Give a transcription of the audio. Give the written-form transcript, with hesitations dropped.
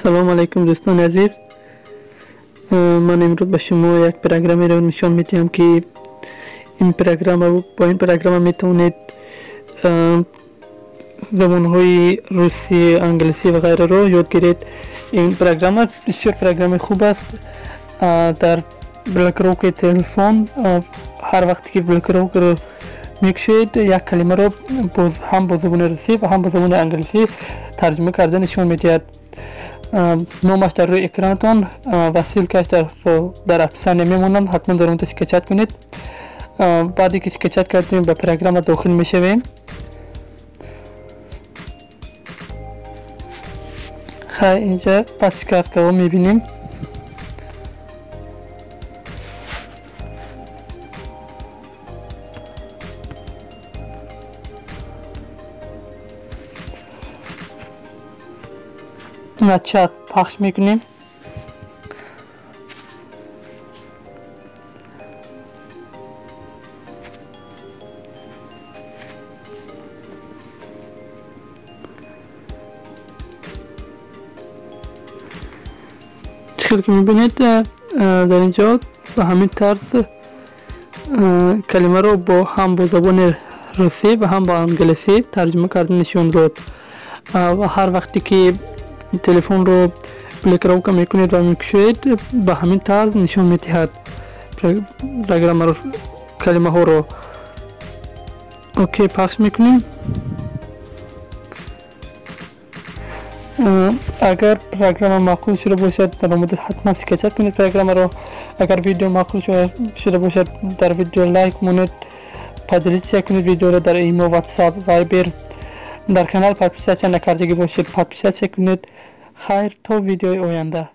Салом алейкум, дӯстони азиз. Ман имрӯз ба шумо як программаро нишон медиҳам, ки ин программа, бо ин программа метавонед забонҳои русӣ, англисӣ ва ғайраро ёд гиред. Ин программа бисёр программаи хуб аст. Дар блокировкаи телефон, ҳар вақте ки блокировкаро мекушоед, як калимаро ҳам бо забони русӣ ва ҳам бо забони англисӣ тарҷума карда нишон медиҳад. Номаш дар рӯи экранатон ва ссылкаш дар описание мемонам, ҳатман дар он скачать кунед. Баъде ки скачать кардем, ба программа дохил мешавем. Хай, инҷа подсказкаҳо мебинем. Начать пахш мекунем. Хел ки мебинед, дар ин ҷо ба ҳамин тарз калимаро бо ҳам бо забони русӣ ва ҳам бо англисӣ тарҷума карда нишон дод. Ва ҳар вақте ки телефонро блокировка мекунед ва мекушоед, ба ҳамин тарз нишон медиҳад программаро, калимаҳоро. Окей пахш мекунем. Агар программа маъқул шуда бошад, дар омода ҳатман скачать кунед программаро. Агар видео маъқул шуда бошад, дар видео лайк монед, поделиться кунед видеоро дар имо, WhatsApp, Viber. Дар канал подписаться накардагӣ бошед, подписаться кунед. Хайр, то видеои оянда.